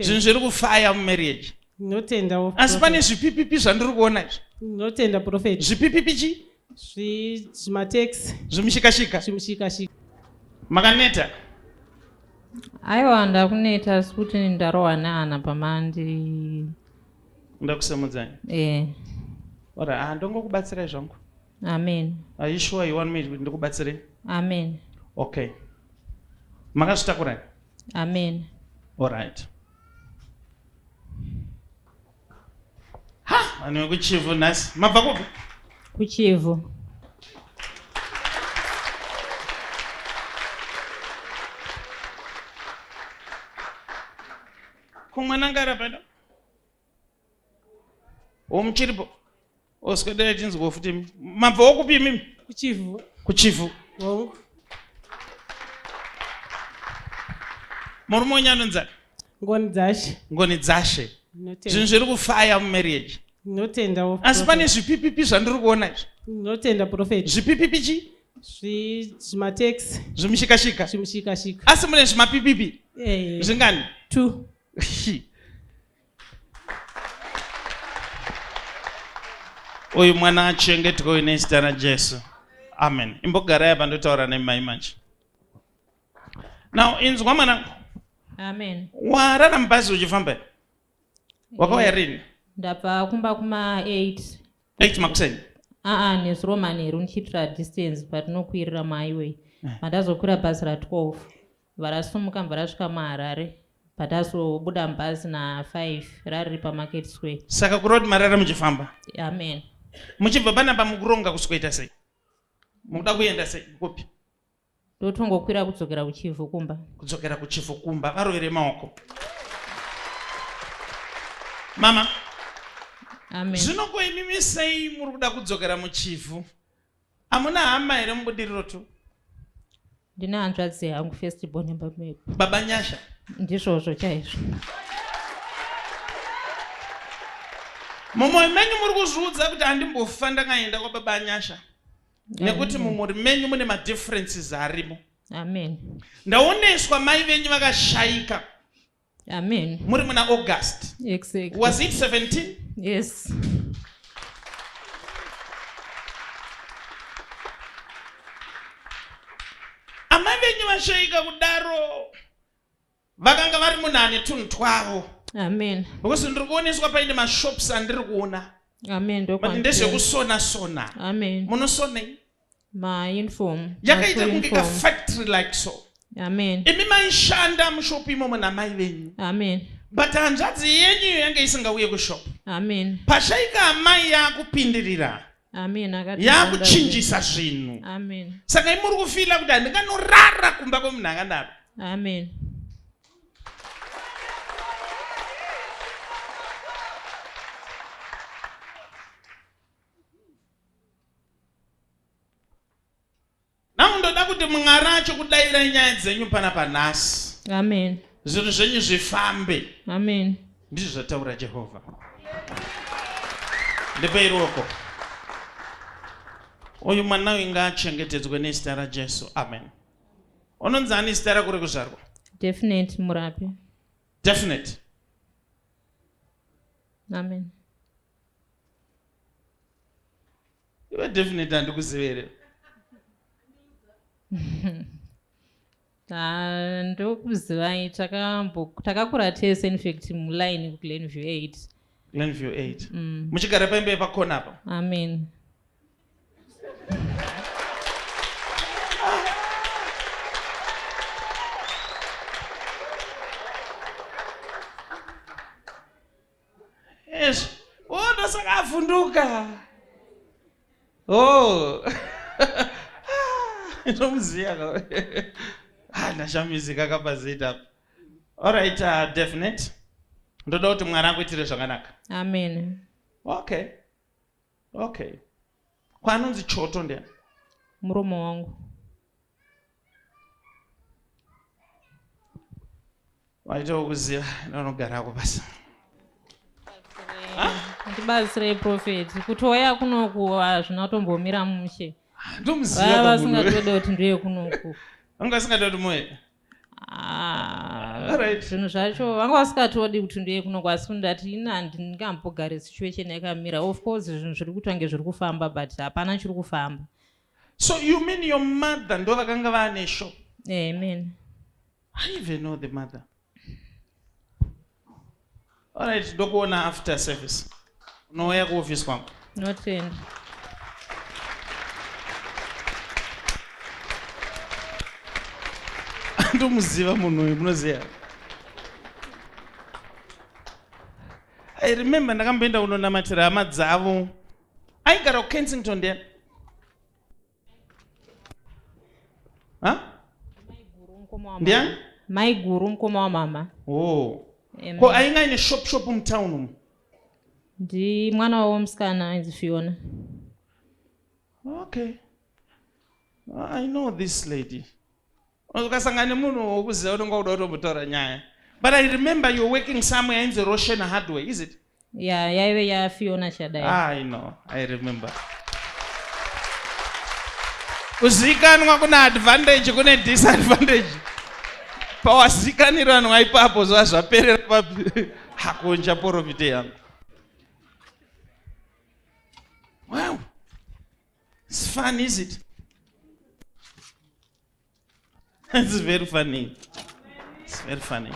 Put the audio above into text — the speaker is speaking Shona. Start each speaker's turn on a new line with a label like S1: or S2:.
S1: Zvinhu zviri kufaya mumarriage.
S2: Ndinotenda.
S1: Asi pane zvipipipi zvandiri kuona izvi.
S2: Ndinotenda prophet.
S1: Zvipipipi chi?
S2: Zvimatex.
S1: Zvimushikashika.
S2: Zvimushikashika.
S1: Makaneta?
S3: Aiwa ndakuneta asi kuti ndarohwa neana pamandi.
S1: Ndakusimudzai.
S3: Eh.
S1: Ora, ah ndongokubatsirai zvangu.
S3: Amen.
S1: Are you sure you want me kuti ndikubatsire?
S3: Amen.
S1: Okay. Makazvitakurai?
S3: Amen.
S1: All right. Ha, vanhu vekuChivhu nhasi. Mabva kupi?
S3: KuChivhu.
S1: Kumwana ngara pano. O muchiripo. Oswedera tinzwe futi. Mabva wokupi imimi?
S2: KuChivhu.
S1: KuChivhu.
S2: Hongu.
S1: Murume wenyu anonzi
S2: Ngoni dzashe.
S1: Ngoni dzashe. Zvinhu zviri kufaya mumarriage.
S2: Ndinotenda.
S1: Asi pane zvipipipi zvandiri kuona izvi.
S2: Ndinotenda prophet.
S1: Zvipipipi chi?
S2: Zvimatex.
S1: Zvimushikashika.
S2: Zvimushikashika.
S1: Asi mune zvimapipipi?
S2: Eh.
S1: Zvingani?
S2: 2.
S1: Uyu mwana achengetwe uyu nezita raJesu. Amen. Imbogarai apa ndotaura nemai manje. Now inzwa mwanangu.
S3: Amen.
S1: Warara mubhazi uchifamba here? Wakauya rini?
S3: Ndabva kumba kuma 8.
S1: 8 makuseni?
S3: Aa, nezuro manheru ndichiitira distance patinokwirira muhighway.
S1: Eh.
S3: Mandazokwira bhazi ra 12. Varasumuka mva rasvika muHarare. Patazobuda mubhazi na 5 rariri paMarket Square.
S1: Saka kureva kuti marara muchifamba?
S3: Amen.
S1: Muchibva panapa mukuronga kusweta sei? Mukuda kuenda sei? Kupi?
S3: Ndotongokwira kudzokera kuChivhu kumba.
S1: Kudzokera kuChivhu kumba. Varovere maoko. Mama.
S3: Amen.
S1: Zvino ko imimi sei muri kuda kudzokera muChivhu? Amuna hama here muBudiriro tu?
S3: Ndine hanzvadzi yangu first born imba medu.
S1: Baba Nyasha.
S3: Ndizvozvo chaizvo.
S1: Mumwoyo menyu muri kuzviudza kuti handimbofa ndakaenda kwababa Nyasha. Nekuti mumhuri menyu mune madifferences arimo.
S3: Amen.
S1: Ndaoneswa mai venyu vakashaika.
S3: Amen.
S1: Muri muna August.
S3: Exactly.
S1: Was it 17?
S3: Yes.
S1: Amai venyu vashaika kudaro vakanga vari munhu ane tunhu twavo.
S3: Amen.
S1: Because ndiri kuoneswa paine mashops andiri kuona.
S3: Amen.
S1: But ndezvekusona sona.
S3: Amen.
S1: Munosonei?
S3: Mauniform.
S1: Yakaita kunge ka factory like so.
S3: Amen.
S1: Imi maishanda mushop imomo namai venyu.
S3: Amen.
S1: But hanzvadzi yenyu iyo yange isingauye kushop.
S3: Amen.
S1: Pashaika amai yakupindirira.
S3: Amen.
S1: Yakuchinjisa zvinhu.
S3: Amen.
S1: Saka imi muri kufila kuti handinganorara kumba kwemunhu akadaro.
S3: Amen.
S1: Now ndoda kuti Mwari achikudairai nyaya dzenyu panapa nhasi.
S3: Amen.
S1: Zvinhu zvenyu zvifambe.
S3: Amen.
S1: Ndizvo zvataura Jehovha. Ndipei ruoko. Uyu mwana uyu ngaachengetedzwe nezita raJesu. Amen. Unonzi ani zita rako rekuzvarwa?
S3: Definite Murapi.
S1: Definite.
S3: Amen.
S1: Iwe definitely handikuzive here?
S3: Ah, ndokuzivai takakura tese in fact muline kuGlenview 8.
S1: Glenview 8. Muchigara paimba yepakona apa?
S3: Amen.
S1: Yes. Oh, ndosaka avhunduka. Oh. Ndomuziya ka. Ah, ndashamizika kapazita apa. All right, definite. Ndoda kuti Mwari akuitire zvakanaka.
S3: Amen.
S1: Okay. Okay. Kwanonzi choto ndiani?
S3: Muromo wangu.
S1: Waita wokuziva ndinogarako basa.
S3: Ndibatsirei prophet. Kutouya kunoku hazvina kutombomira mushe.
S1: Ndomuziva
S3: Vaya
S1: kamunhu.
S3: vasingatode kuti ndiuye kunoku.
S1: Vanga vasingatode kuti muuye.
S3: Ah.
S1: Alright. Alright.
S3: Zvinhu zvacho vanga vasingatodi kuti ndiye kuno kwasi ndati ini handingambogare situation yakamira. Of course zvinhu zviri kuitwa nge zviri kufamba, but hapana chiri kufamba.
S1: So you mean your mother ndo vakanga vaane shop?
S3: Amen.
S1: I even know the mother. Alright, ndokuona after service. Unouya kuoffice kwangu.
S3: Notenda.
S1: Ndomuziva munhu uyu, munoziva. I remember ndakamboenda kunonamatira hama dzavo. Aigara kuKensington ndiani? Ha? Ndiani?
S3: Maiguru mukoma wamama.
S1: Oh.
S3: Amen.
S1: Ko ainga aine shop shop mutown umu?
S3: Ndi mwana wavo musikana ainzi Fiona.
S1: Okay. I know this lady. Ukasangana nemunhu wokuziva unonga uda kutombotaura nyaya. But I remember you're working somewhere in the Roshan Hardware, is it?
S3: Ya, yaive yaFiona Chadai.
S1: I know, I remember. Kuzikanwa kune advantage, kune disadvantage. Pawazikaniranwa ipapo zva zvaperera papi. Hakunja porofite yangu. Wow. It's fun, is it? It's very funny. It's very funny.